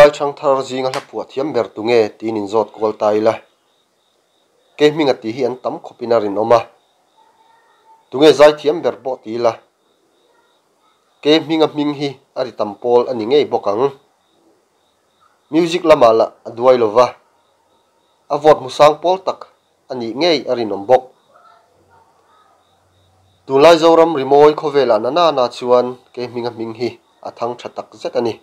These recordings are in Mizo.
Tunlai ṭhangthar zinga hla phuah thiam ber tu nge tiin inzawt kual ta ila. Kei hminga tih hi an tam khawpin a rinawm a. Tunge zai thiam ber pawh ti ila. Kei hminga hming hi a ri tam pawl a ni ngei bawk ang. Music lamah lah a duai lo va, a vote hmu sang pawl tak a nih ngei a rinawm bawk. Tunlai Zoram rimawi khawvelah na nana chuan kei hminga hming hi a thang tha tak zet a ni.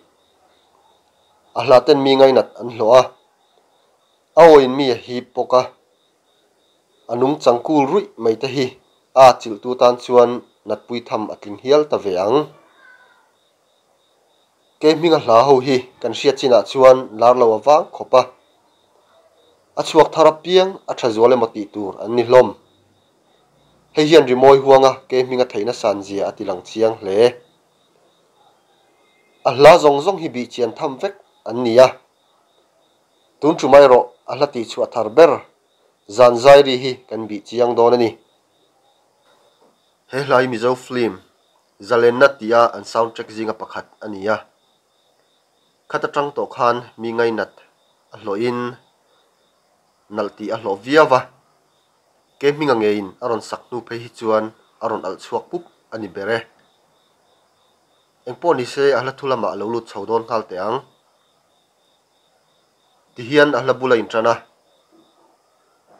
A hla ten mi ngainat an hlawh a, a awin mi a hip bawk a, a nungchang kul ruih mai te hi a chilhtu tan chuan natpui tham a tling hial ta ve ang. Kei hminga hla ho hi kan hriat chinah chuan lar lo a vang khawp a, a chhuak thar apiang a tha zual emaw tih tur an ni hlawm. Hei hian rimawi huanga kei hminga theihna san zia a ti lang chiang hle. A hla zawng zawng hi bih chian tham vek an ni a, tun ṭum erawh a hla tihchhuah thar ber zan zairi hi kan bih chiang dawn a ni. He hla hi Mizo film Zalenna tia an soundtrack zinga pakhat a ni a. Khat atang tawh khan mi ngainat a hlawhin nalh tih a hlawh viau va, ke hminga ngeiin a rawn sak hnu phei hi chuan a rawn alh chhuak pup a ni ber e. Engpawh ni se a hla thu lamah a lo lut chho dawn nghal teh ang. Tihian a hla bula intan a,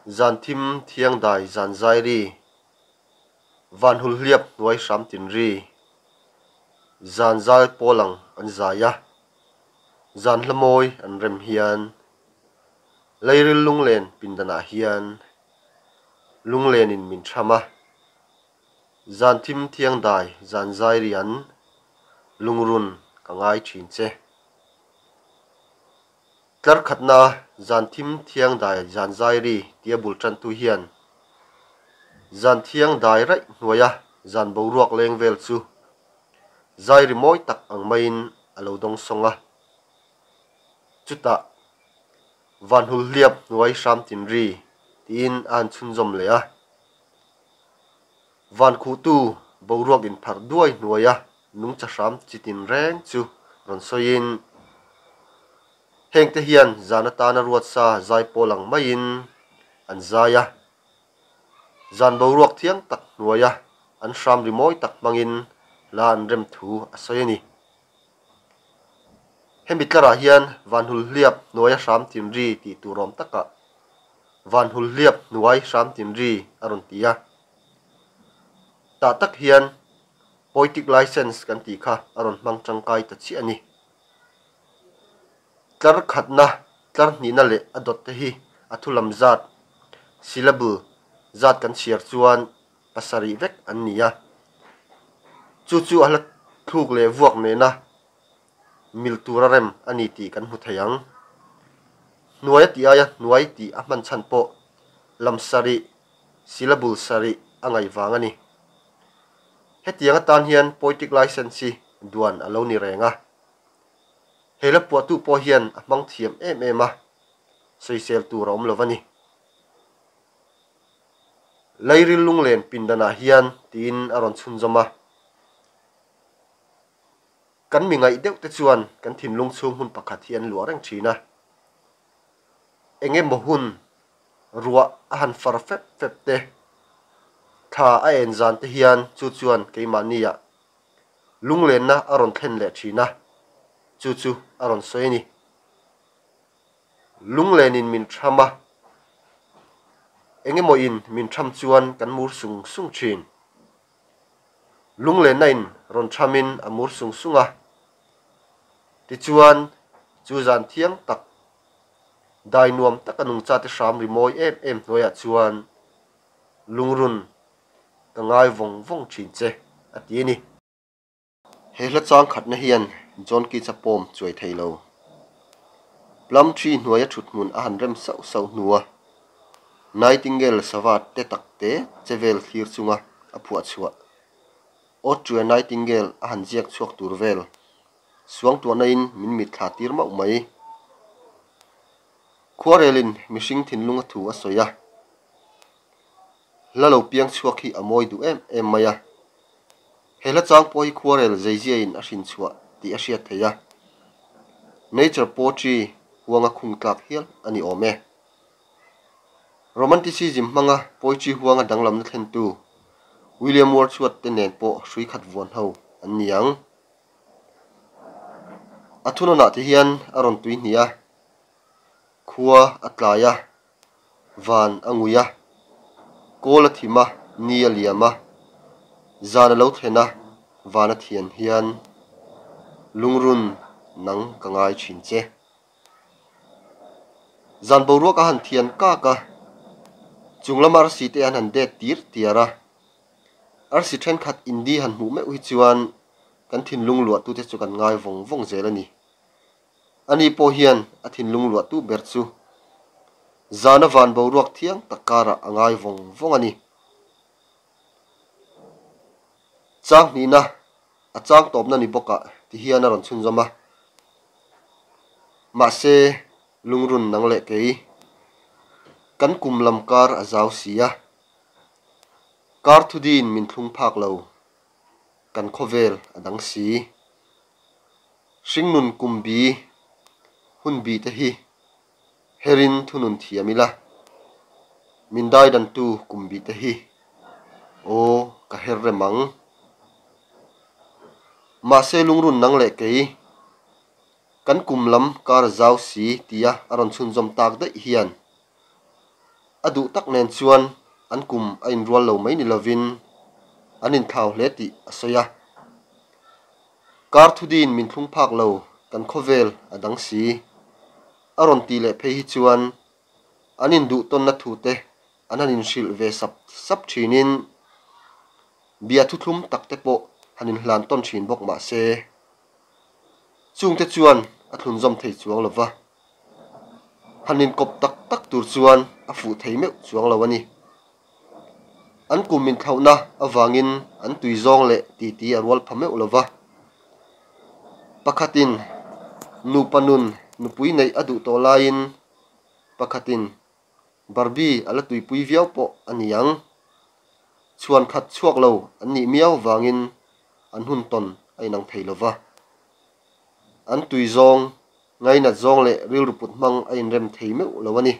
Zan thim thiang dai zan zai ri. Van hul hliap hnuai hram tin ri. Zan zal pawl ang an zai a, zan hla mawi an rem hian. Leiril lunglen pindanah hian lunglenin min tham a, zan thim thiang dai zan zai rian lungrun ka ngai thin che. Tlar khatna zan thim thiang dai zan zai ri tia bul tantu hian zan thiang dai raih hnuaia zan boruak leng vel chu zai ri mawi tak ang maiin a lo dawng sawng a. Chutah van hul hliap hnuai hram tin ri tiin a han chhunzawm leh a. Van khuhtu boruak inpharh duai hnuaia nungcha hram chi tin reng chu rawn sawiin, Hengte hian zan atana ruat sa zai pawl ang maiin an zai a, zan boruak thiang tak hnuaia an hram rimawi tak hmangin hla an rem thu a sawi a ni. Hemi tlarah hian Vanhul hliap hnuaia hram tin ri tih tur awm takah Vanhul hliap hnuai hram tin ri a rawn ti a. Tah tak hian Poetic License kan tih kha a rawn hmang tangkai ta chiah a ni. Tlar khatna, tlar hnihna leh a dawt te hi a thu lam zat, syllable, zat kan chhiar chuan pasarih vek an ni a. Chu chu a hla thluk leh vuak nena mil tura rem a ni tih kan hmu thei ang. Hnuai a tih aia hnuai tih a hman chhan pawh lam sarih, syllable sarih a ngaih vang a ni. Hetiang atan hian poetic license hi duan a lo ni reng a. He hla puahtu pawh hian a hmang thiam em em a, sawisel tur a awm lo a ni. Lairil lunglen pindanah hian tiin a rawn chhunzawm a. Kan mi ngaih deuh te chuan kan thinlung chhung hmun pakhat hi an luah reng thin a. Eng emaw hun ruah a han far fep fep te, thla a en zan te hian chu chuan keimahniah lunglenna a rawn thlen leh thin a, chu chu a rawn sawi a ni. Lunglenin min tham a, eng emaw in min tham chuan kan mur sung sung thin. Lunglenna in rawn thamin a mur sung sung a, tichuan chu zan thiang tak dai nuam taka nungchate hram ri mawi em em hnuaiah chuan lungrun ka ngai vawng vawng thin che a ti a ni. He hla chang khatna hian John Keats a pawm chuai thei lo. Plum tree hnuaia thut hmun a han rem sauh sauh hnua Nightingale sava te tak te che vel thlir chunga a phuah chhuah Austria Nightingale a han ziak chhuak tur vel suangtuahna in min mitthla tir mauh mai. Khuarelin mihring thinlunga thu a sawi a. Hla lo piang chhuak hi a mawi duh em em mai a. He hla chang pawh hi khuarel zeiziain a hrin chhuah tih a hriat theih a. Nature poetry huanga khung tlak hial a ni awm e. Romanticism hmanga poetry huanga danglamna thlentu William Wordsworth te nen pawh hrui khat vuan ho an ni ang. A thunawnah te hian a rawn tui hnih a, khua a tlai a, van a ngui a, kawl a thim a, ni a liam a, zan a lo thlen a, van a thian hian lungrun nang ka ngai thin che. Zan boruak a han thian kak a, chung lama arsi te an han det tir tiar a, arsi thenkhat indi han hmuh meuh hi chuan kan thinlung luahtute chu kan ngai vawng vawng zel a ni. Ani pawh hian a thinlung luahtu ber chu zana van boruak thiang tak karah a ngai vawng vawng a ni. Chang hnihna a chang tawpna ni bawkah ti hian a rawn chhunzawm a. Mahse, lungrun nang leh kei kan kum lam kar a zau si a, kar thudiin min thlung phak lo, kan khawvel a dang si. Hringnun kum bi hun bi te hi herin thunun thiam ila, min daidantu kum bi te hi aw ka her rem ang. Mahse lungrun nang leh kei kan kum lam kar zau si tia a rawn chhunzawm tak daih hian a duh tak nen chuan an kum a inrual lo mai ni lovin an inthlau hle tih a sawi a. Kar thudiin min thlung phak lo, kan khawvel a dang si. A rawn tih leh phei hi chuan an induh tawnna thute an han inhrilh ve sap sap thinin bia thuthlum tak te pawh han inhlan tawn thin bawk mah se, chungte chuan a thlunzawm thei chuang lo va, han inkawp tak tak tur chuan a fuh thei meuh chuang lo a ni. An kum inthlauhna avangin an tui zawng leh titi a rual pha meuh lo va. Pakhatin nupa nun nupui neih a duh tawh laiin pakhatin Barbie a la tuipui viau pawh a ni ang. Chhuan khat chhuak lo an nih miau vangin an hun tawn a inang thei lo va. An tui zawng, ngainat zawng leh rilru put hmang a inrem thei meuh lo a ni.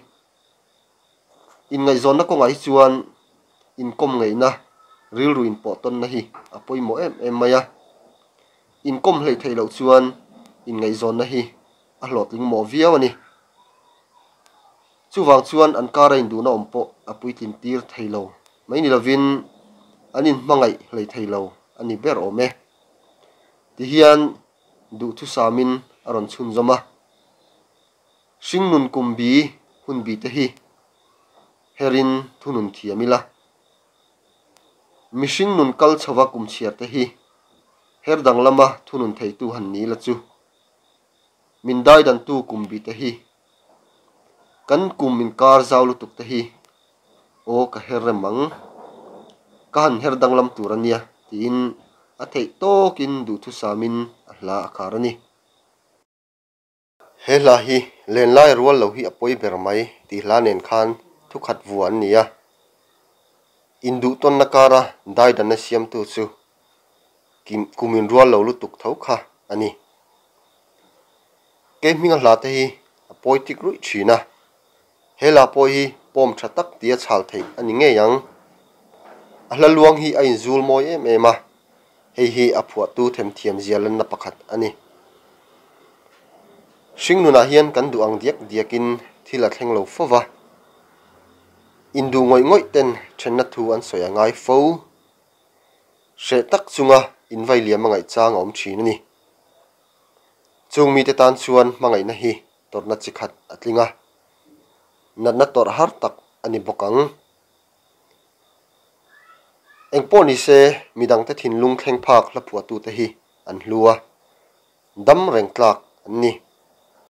Inngaihzawnna kawngah hi chuan inkawm ngaihna, rilru inpawh tawnna hi a pawimawh em em mai a. Inkawm hleih theih loh chuan inngaihzawnna hi a hlawhtling mawh viau a ni. Chuvang chuan an kara induhna awm pawh a puitlin tir thei lo mai ni lovin an inhmangaih hlei thei lo a ni ber awm e. Tihian duhthusamin a rawn chhunzawm a. Hringnun kum bi hun bi te hi herin thunun thiam ila. Mihring nun kal chhova kum chhiar te hi her danglama thunun theitu han ni ila chu min daidantu kum bi te hi kan kum inkar zau lutuk te hi aw ka her rem ang, ka han her danglam tur a nia tiin a theih tawkin duhthusamin a hla a khar a ni. He hla hi lenlai rual lo hi a pawi ber mai tih hla nen khan thukhat vua an ni a. Induhtawnna kara daidanna siamtu chu kim kumin rual lo lutuk tho kha a ni. Kei hminga hla te hi a pawi tik ruih thin a. He hla pawh hi pawm tha tak tia chhal theih a ni ngei ang. A hla luang hi a inzul mawi em em a. Hei hi a phuahtu themthiam zia lanna pakhat a ni. Hringnunah hian kan duh ang diak diakin thil a thleng lo fo va. Induh ngawih ngawih ten thenna thu an sawi a ngai fo. Hreh tak chunga invai liam a ngaih chang a awm thin a ni. Chung mite tan chuan hmangaihna hi tawrhna chi khat a tling a, natna tawrh har tak a ni bawk ang. Engpawh ni se, midangte thinlung thleng phak hla phuahtute hi an hlu a, dam reng tlak an ni.